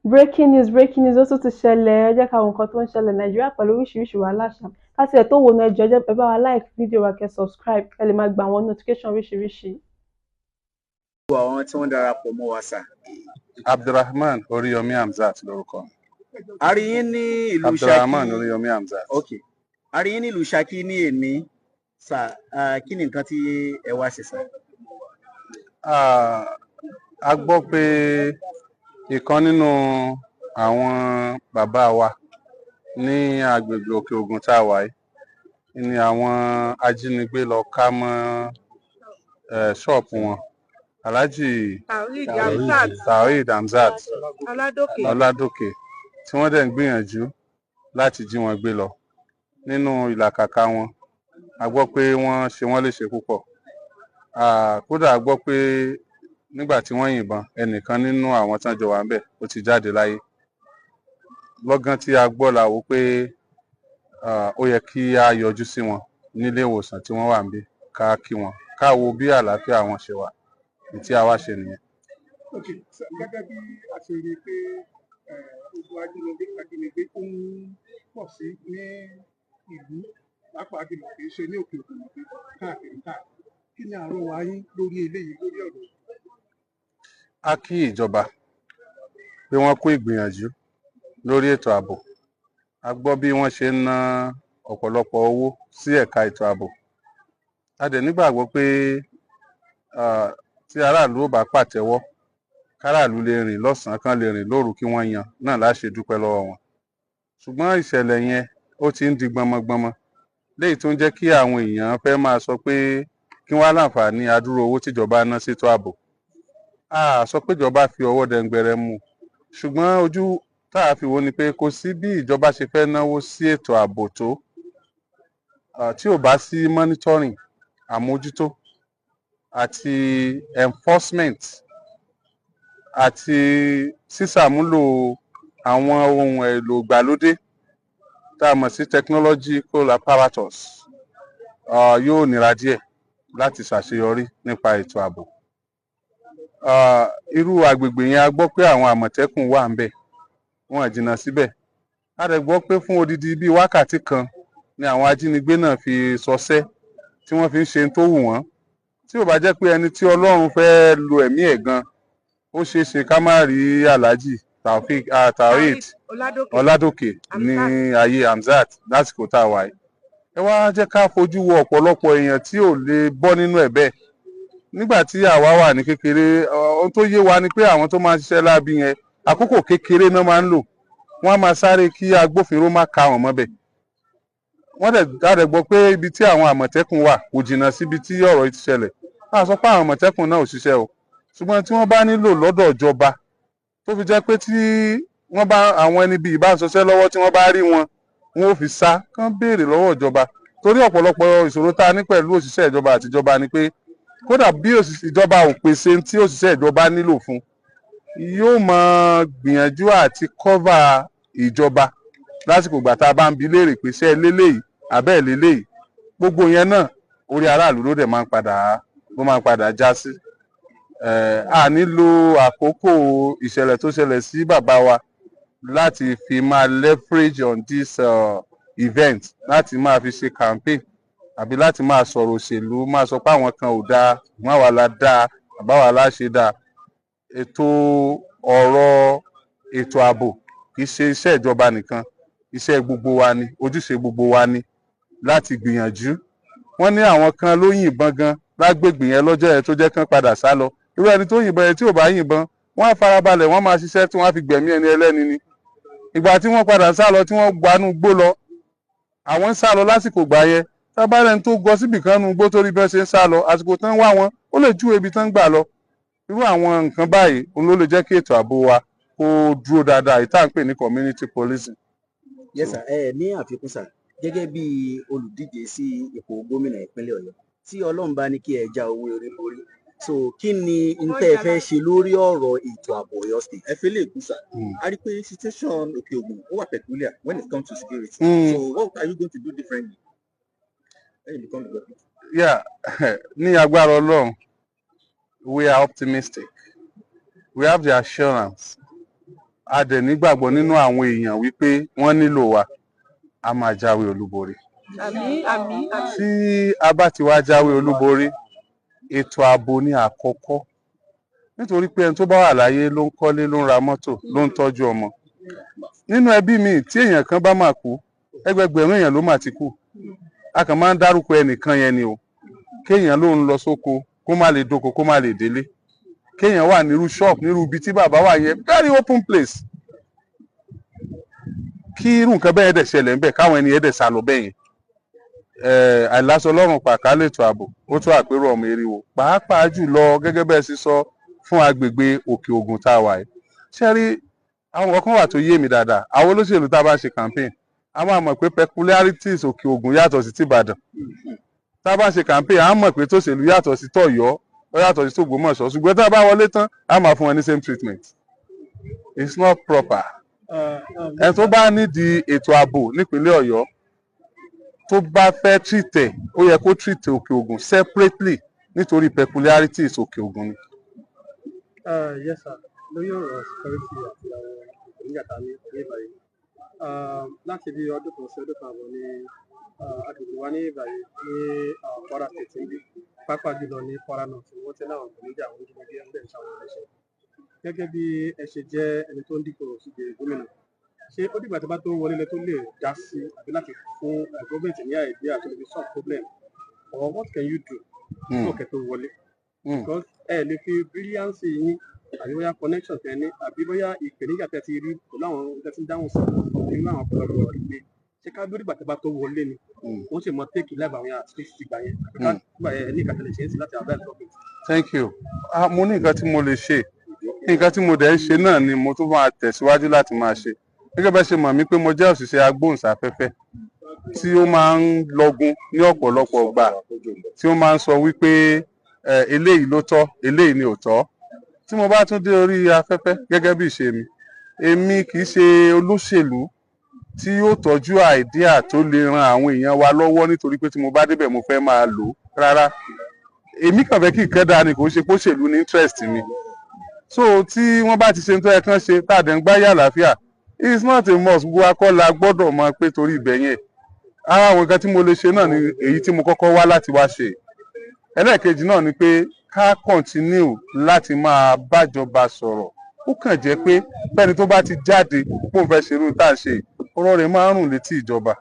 Breaking news, breaking news! Ó tún ti ṣẹlẹ̀. Ẹ jẹ́ ká wo nǹkan tó ń ṣẹlẹ̀ Nàìjíríà pẹ̀lú oríṣiríṣi wàhálà ṣá. Ká tiẹ̀ tó wo náà, ẹ jọ̀ọ́, ẹ bá wa like fídíò wa, kẹ́ subscribe, ẹ lè máa gba àwọn notification oríṣiríṣi. Gbogbo àwọn tí wọ́n darapọ̀ mọ́ wa, sir. Abdulrahman Oríyọmí Hamzat lórúkọ mi. A rí yín ní ìlú Abdulrahman Ṣakí. Oríyọmí Hamzat. Ok, a rí yín ní ìlú Ṣakí ní èní, sir. Kí ni nǹkan tí ẹ wá ṣe, sir? Ah, a gbọ́ pé ìkan nínú àwọn bàbá wa ní agbègbè Òkè Ògùn tá a wà yìí ni àwọn ajínigbé lọ ká mọ́ ṣọ́ọ̀bù wọn, Alhaji Taoreed Hamzat. Taoreed Hamzat. Ọládòkè. Ọládòkè, tí wọ́n dẹ̀ ń gbìyànjú láti jí wọn gbé lọ. Nínú ìlàkàkà wọn, a gbọ́ pé wọ́n ṣe wọ́n léṣe púpọ̀. Kódà a gbọ́ pé nígbà tí wọ́n yìnbọn, ẹnìkan nínú àwọn tán jọ wà ńbẹ̀ ó ti jáde láyé. Lọ́gán tí a gbọ́ la wò pé ó yẹ kí a yọjú sí wọn nílé ìwòsàn tí wọ́n wà níbí, ká kí wọn, ká wo bí àlàáfíà wọn ṣe wà. Ní tí a wá ṣe nìyẹn. Ok, gẹ́gẹ́ bí a ṣe rí i pé ogun ajínigbé ó ń pọ̀ sí ní ìlú, pàápàá jùlọ kì í ṣe ní Òkè Ògùn nìkan, káàkiri káàkiri, kí ni àrọwà yín lórí eléyìí, lórí ọ̀rọ̀ yìí? A kí ìjọba pé wọ́n kú ìgbìyànjú lórí ètò ààbò. A gbọ́ bí wọ́n ṣe ń ná ọ̀pọ̀lọpọ̀ owó sí ẹ̀ka ètò ààbò. A dẹ̀ nígbàgbọ́ pé tí aráàlú ò bá pàtẹ́wọ́, káràlú lè rìn lọ́sàn-án, kán lè rìn lóru, kí wọ́n yan náà láṣẹ dúpẹ́ lọ́wọ́ wọn. Ṣùgbọ́n ìṣẹ̀lẹ̀ yẹn, ó ti ń di gbọmọgbọmọ, léyìí tó ń jẹ́ kí àwọn èèyàn fẹ́ máa sọ pé kí wọ́n á láǹfààní adúrú owó tíjọba ná sétò ààbò. A sọ pé ìjọba fi ọwọ́ dẹngbẹrẹ mú, ṣùgbọ́n ojú tá a fi wò ni pé kò sí bí ìjọba ṣe fẹ́ náwó sí ètò ààbò tó, tí ò bá sí monitoring, àmójútó àti enforcement àti sísàmúlò àwọn ohun èlò ìgbàlódé tá a mọ̀ sí technological apparatus, yóò nira díẹ̀ láti ṣàṣeyọrí nípa ètò ààbò. Irú agbègbè yẹn, a gbọ́ pé àwọn Àmọ̀tẹ́kùn wà ńbẹ̀, wọn jìnnà síbẹ̀. A dẹ̀ gbọ́ pé fún odidi bíi wákàtí kan ni àwọn ajínigbé náà fi ṣọṣẹ́ tí wọ́n fi ń ṣe tó wù wọ́n. Tí ò bá jẹ́ pé ẹni tí Ọlọ́run fẹ́ lo ẹ̀mí ẹ̀ gan, ó ṣeé ṣe ká má rí Alhaji Taofeek Taoreed Ọládòkè. Ọládòkè ní ayé Hamzat lásìkò tá a wà yìí. Ẹ wá jẹ́ ká fojú wo ọ̀pọ̀lọpọ̀ èèyàn tí ò lè bọ́ nínú ẹ̀ bẹ́ẹ̀. Nígbà tí àwa wà ní kékeré, ohun tó yé wa ni pé àwọn tó máa ń ṣiṣẹ́ láabi yẹn, àkókò kékeré náà máa ń lò. Wọ́n á máa sáré kí agbófinró má ka wọn mọ́bẹ̀. Wọ́n dẹ̀ dáadẹ̀ gbọ́ pé ibi tí àwọn Àmọ̀tẹ́kùn wà kò jìnnà síbi tí ọ̀rọ̀ yìí ti ṣẹlẹ̀. A sọ pé àwọn Àmọ̀tẹ́kùn náà ò ṣiṣẹ́ o, ṣùgbọ́n tí wọ́n bá nílò lọ́dọ̀ ìjọba tó fi jẹ́ pé tí wọ́n bá àwọn ẹni bíi bá ń ṣiṣẹ́ lọ́wọ́, tí wọ́n bá rí wọn, wọn ò fi sá, kán béèrè lọ́wọ́ ìjọba, torí ọ̀pọ̀lọpọ̀ ìṣòro tá a ní pẹ̀lú òṣìṣẹ́ ìjọba àtijọba ni pé kódà bí ìjọba ò pèsè tí òṣìṣẹ́ ìjọba nílò fún, yóò máa gbìyànjú àti cover ìjọba lásìkò ìgbà tá a bá ń bi léèrè pé ṣé ẹ léléyìí àbẹ́ ẹ̀ léléyìí. Gbogbo yẹn náà, orí aráàlú ló dẹ̀ máa ń padà, ló máa ń padà já sí. A nílò àkókò ìṣẹ̀lẹ̀ tó ṣẹlẹ̀ sí bàbá wa láti fi máa leverage on this event láti máa fi ṣe campaign àbí láti máa sọ̀rọ̀ òṣèlú, máa sọ pé àwọn kan ò dáa, ṣùgbọ́n àwa la dáa, àbáwa la ṣe dáa. Ètò ọ̀rọ̀ ètò ààbò kì í ṣe iṣẹ́ ìjọba nìkan, iṣẹ́ gbogbo wa ni, ojúṣe gbogbo wa ni láti gbìyànjú. Wọ́n ní àwọn kan ló yìnbọn gan lágbègbè yẹn lọ́jọ́ yẹn tó jẹ́ kán padà sá lọ. Irú ẹni tó yìnbọn yẹn, tí ò bá yìnbọn, wọ́n á farabalẹ̀, wọ́n máa ṣiṣẹ́ tí wọ́n á fi gbẹ̀mí ẹni ẹlẹ́ni ni. Ìgbà tí wọ́n padà sá lọ, tí wọ́n gbanú gbó lọ, àwọn ń sá lọ lásìkò gbà yẹn. Tábàárẹ̀ tó gọ síbì kan nu gbó torí bí wọ́n ṣe ń sá lọ, àsìkò tán wá wọn, ó lè júwe ibi tán gbà lọ. Irú àwọn nǹkan báyìí, òun ló lè jẹ́ kí ètò ààbò wa kó dúró dáadáa, èyí tá à ń pè ní community policing. Yes sir. Ẹ ní àfikún, sir, gẹ́gẹ́ bí olùdíje sí ipò gómìnà ìpínlẹ̀ Ọ̀yọ́, tí Ọlọ́run bá ní kí ẹ já owó orí borí, so kí ni n tẹ́ ẹ fẹ́ ṣe lórí ọ̀rọ̀ ètò ààbò Ọ̀yọ́ State? Ẹ fi lè kú, sir. A rí i pé situation Òkè Ògùn, ó wà peculiar when it comes to security. So what are you going to do differently when you become the governor? Yeah, ní agbára Ọlọ́run, we are optimistic. We have the assurance. A dẹ̀ nígbàgbọ́ nínú àwọn èèyàn wípé wọ́n nílò wa. A máa jáwé olúborí. Àmín, àmín, àmín. Tí a bá ti wá jáwé olúborí, ètò ààbò ní àkọ́kọ́, nítorí pé ẹni tó bá wà láyé ló ń kọ́lé, ló ń ra mọ́tò, ló ń tọ́jú ọmọ. Nínú ẹbí mi, tí èèyàn kan bá máa kú, ẹgbẹgbẹ̀rún èèyàn ló mà ti kú. A kàn máa ń dárúkọ ẹnìkan yẹn ni o. Kéèyàn ló ń lọ sóko, kó má lè dóko, kó má lè délé. Kéèyàn wà nírú shop, nírú ibi tí bàbá wà yẹn, very open place, kí irú nǹkan bẹ́ẹ̀ dẹ̀ ṣẹlẹ̀ ńbẹ̀, káwọn ẹni yẹn dẹ̀ sá lọ bẹ́ẹ̀ yẹn. Àìláṣọ lọ́rùn pàká lètò ààbò, ó tó àpérò ọmọ eriwo, pàápàá jùlọ gẹ́gẹ́ bẹ́ẹ̀ ṣe sọ fún agbègbè Òkè Ògùn tá a wà yìí. Ṣé rí àwọn kankan wà tó yé mi dáadáa? Àwọn olóṣèlú tá a bá ṣe campaign, a máa mọ̀ pé peculiarities Òkè Ògùn yàtọ̀ sí tìbàdàn. Tá a bá ṣe campaign, a mọ̀ pé tòṣèlú yàtọ̀ sí tọ̀yọ́, ó yàtọ̀ sí tògbómọ̀ṣọ́. Ṣùgbọ́n tá a bá wọlé tán, a máa fún wọn ní same treatment. It's not proper. Ẹni tó bá nídìí ètò ààbò nípínlẹ̀ Ọ̀yọ́, tó bá fẹ́ treat ẹ̀, ó yẹ kó treat Òkè Ògùn separately, nítorí peculiarities Òkè Ògùn ni. Yes sir, lórí ọ̀rọ̀ security àti àwọn ìpèníjà tá a ní ní ìbàyìí, láti bí ọdún 1 sí ọdún 1.5 ní agbègbè wa ní ìbàyìí ní Kwara State níbí, pàápàá jùlọ ní Kwara North, wọ́n ti láwọn ìpèníjà, àwọn oníjìnlẹ̀ bí ẹgbẹ́ ìṣàwọn ẹlẹ́ṣẹ̀. Gẹ́gẹ́ bí ẹ ṣe jẹ́ ẹni tó ń dìbò síbi gómìnà, ṣé ó dìgbà tó bá tó wọlé lẹ tó lè dá sí, àbí láti fún gọ́ọ̀mẹ̀ntì ní idea tó lè fi solve problem, or what can you do before kẹ́ tó wọlé? Because ẹ lè fi brilliance yín, àbí bóyá connection tẹ ní, àbí bóyá ìpèníjà tẹ ti rí pẹ̀lú àwọn tẹ ti ń dáhùn sí irú àwọn ọ̀pọ̀lọpọ̀ ìgbé, ṣé ká lórí ìgbà tẹ bá tó wọlé ni wọ́n sì mọ take life àwọn at least ìgbà yẹn, àbí ká gbà yẹn ní ìkàtẹ̀lẹ̀ ṣe é sí láti advise government? Thank you. Ah, mo ní nǹkan tí mo lè ṣe. Nǹkan tí mo dẹ̀ ń ṣe náà ni mo tún máa tẹ̀síwájú láti máa ṣe. Gẹ́gẹ́ bẹ́ẹ̀ ṣe mọ̀ mí pé mo jẹ́ òṣìṣẹ́ agbóhùnsáfẹ́fẹ́ tí ó máa ń lọgun ní ọ̀pọ̀lọpọ̀ gbà, tí ó máa ń sọ wípé eléyìí ló tọ́, eléyìí ni ò tọ́. Tí mo bá tún dé orí afẹ́fẹ́ gẹ́gẹ́ bí ìṣe mi, èmi kì í ṣe olóṣèlú tí yóò tọ́jú idea tó lè ran àwọn èèyàn wa lọ́wọ́ nítorí pé tí mo bá débẹ̀ mo fẹ́ máa lò ó. Rárá, èmi kàn fẹ́ kí nǹkan dáa ni, kò ń ṣe pé òṣèlú ní interest mi. So tí wọ́n bá ti ṣe tó yẹ kán ṣe, tá a dẹ̀ ń gbáyé àlàáfíà, it's not a must. Gbogbo akọ́ la gbọ́dọ̀ mọ̀ pé torí ibẹ̀ yẹn, ara àwọn nǹkan tí mo lè ṣe náà ni èyí tí mo kọ́kọ́ wá láti wá ṣe. Ẹlẹ́ẹ̀kejì náà ni pé ká continue láti máa bájọba sọ̀rọ̀. Ó kàn jẹ́ pé fẹ́ni tó bá ti jáde bóun fẹ́ ṣerú tá à ń ṣe, ọ̀rọ̀ rẹ̀ máa ń rùn létí ìjọba,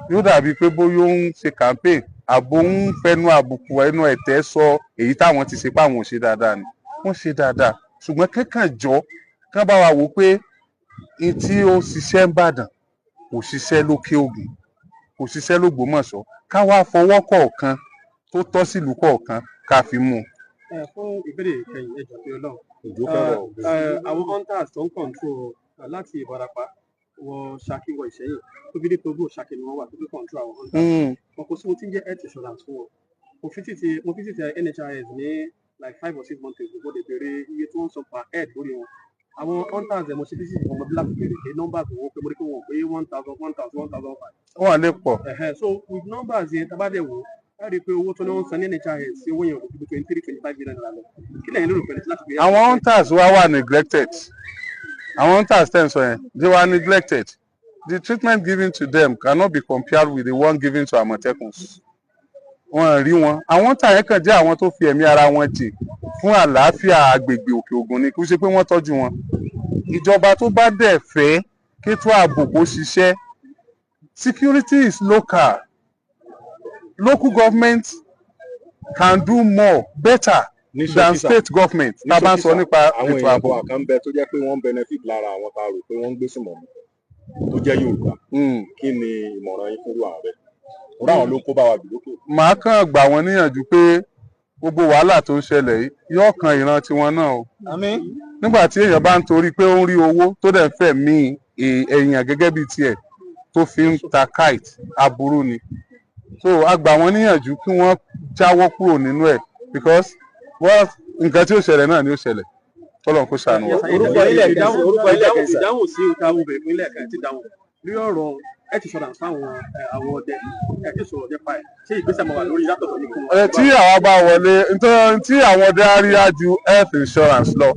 yóò dàbí pé bóyá ó ń ṣe campaign, àbò ń fẹnu àbùkù ẹnu ẹ̀tẹ́ sọ èyí táwọn ti ṣe páwọn ò ṣe dáadáa ni. Wọ́n ṣe dáadáa, ṣùgbọ́n kẹ́kàn jọ kán bá wa wò ó pé n tí ó ṣiṣẹ́ ń bàdàn kò ṣiṣẹ́ lókè Ògùn, kò ṣiṣẹ́ lÓgbómọ̀ṣọ́, ká wá fọwọ́ kọ̀ọ̀kan tó tọ́ sílùú kọ̀ọ̀kan ká fi mú un. Ẹ fún ìbéèrè ìkẹyìn, ẹ jọ̀ọ́ pé Ọlọ́run Òjò fẹ́ràn àwọn hunters tó ń control láti Ìbarapá wọ Ṣakí, wọ Ìṣẹ́yìn, tó fi dé Togo, Ṣakí ni wọ́n wà tó fi control àwọn hunters. Wọn kò sí ohun tí ń jẹ́ health insurance fún wọn. Mo visit NHIS ní like 5 or 6 months ago. Mo lè béèrè iye tí wọ́n ń san per head lórí wọn, àwọn hunters ẹ̀. Mo ṣe visit wọn, mo bí láti béèrè pé numbers wọn, pé mo rí pé wọn ò pé 1,000, 1,000, 1,500. Wọ́n lè pọ̀. Ẹ̀hẹ́, so with numbers yẹn, tá a bá dẹ̀ wò ó, á rí i pé owó tó ní wọ́n san ní NHIS sí owó yẹn ò lè ju 23, 25 million naira lọ. Kí lẹ́yìn lérò pẹ̀lú láti fi Àwọn hunters wa wà neglected. Àwọn hunters tẹ̀ ń sọ yẹn, they were neglected. The treatment given to them cannot be compared with the one given to Àmọ̀tẹ́kùns. Wọn rí wọn, àwọn hunter yẹn kàn jẹ́ àwọn tó fi ẹ̀mí ara wọn jìn fún àlàáfíà agbègbè Òkè Ògùn ni. Kì í ṣe pé wọ́n tọ́jú wọn. Ìjọba tó bá dẹ̀ fẹ́ kétò ààbò kó ṣiṣẹ́, security is local. Local government can do more better Ní than ṣókí sà, state government, ní tá a bá ń ṣókí sọ sà, nípa àwọn ètò èèyàn ààbò. kan kan ń bẹ tó jẹ́ pé wọ́n ń benefit lára àwọn tá a rò pé wọ́n ń gbé sùnmọ̀mí tó jẹ́ Yorùbá. Kí ni ìmọ̀ràn yín fún àwọn bẹ́ẹ̀? Òun àwọn ló ń kó bá wa jù lókè. Màá kàn gbà wọ́n níyànjú pé gbogbo wàhálà tó ń ṣẹlẹ̀ yìí yóò kan ìran tiwọn náà o. Àmín. Nígbà tí èèyàn bá ń torí pé ó ń rí owó tó dẹ̀ ń fẹ́ mí èèyàn gẹ́gẹ́ bíi tiẹ̀ tó fi ń ta kite, aburú ni. So a gbà wọ́n níyànjú kí wọ́n jáwọ́ kúrò nínú ẹ̀, because wọ́n nǹkan tí ó ṣẹlẹ̀ náà ni ó ṣẹlẹ̀. Kọ́lọ́run kó ṣàánú wa. Orúkọ ilé ẹ̀kẹ́ sí, orúkọ ilé ẹ̀kẹ́ sí. Ìdáhùn sí ìta obìnrin ìpínlẹ̀ kan ti dáhùn lórí ọ̀rọ̀ health insurance fáwọn àwọn ọdẹ. Ẹ ti sọ̀rọ̀ nípa ẹ̀, ṣé ìgbésẹ̀ máa wà lórí látọ̀dọ̀ yìí fún wọn? Ẹ tí àwa bá wọlé, nítorí tí àwọn ọdẹ á rí á ju health insurance lọ,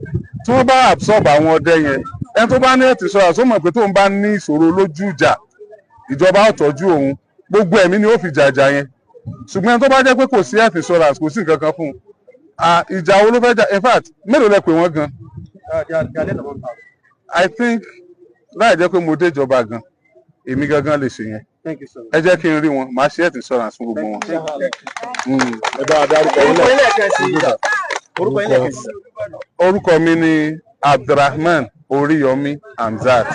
tí wọ́n bá absorb àwọn ọdẹ yẹn. Ẹni tó bá ní health insurance, ó mọ̀ pé tóun bá ní ìṣòro lójú ìjà, ìjọba ó tọ́jú òun. Gbogbo ẹ̀mí ni ó fi jàjà yẹn. Ṣùgbọ́n ẹni tó bá jẹ́ pé kò sí health insurance, kò sí nǹkan kan fún un, ah, ìjà wo ló fẹ́ jà? In fact, mélòó lẹ pè wọ́n gan? They are less than 1,000. I think láì jẹ́ pé mo dé ìjọba gan, èmi gangan lè ṣe yẹn. Thank you so much. Ẹ jẹ́ kí n rí wọn, màá ṣe health insurance fún gbogbo wọn. Ẹ bá a dárúkọ yín Orúkọ yín lẹ́ẹ̀kan sí i, sir. Orúkọ yín lẹ́ẹ̀kan sí i. Orúkọ mi ni Abdulrahman Oríyọmí Hamzat.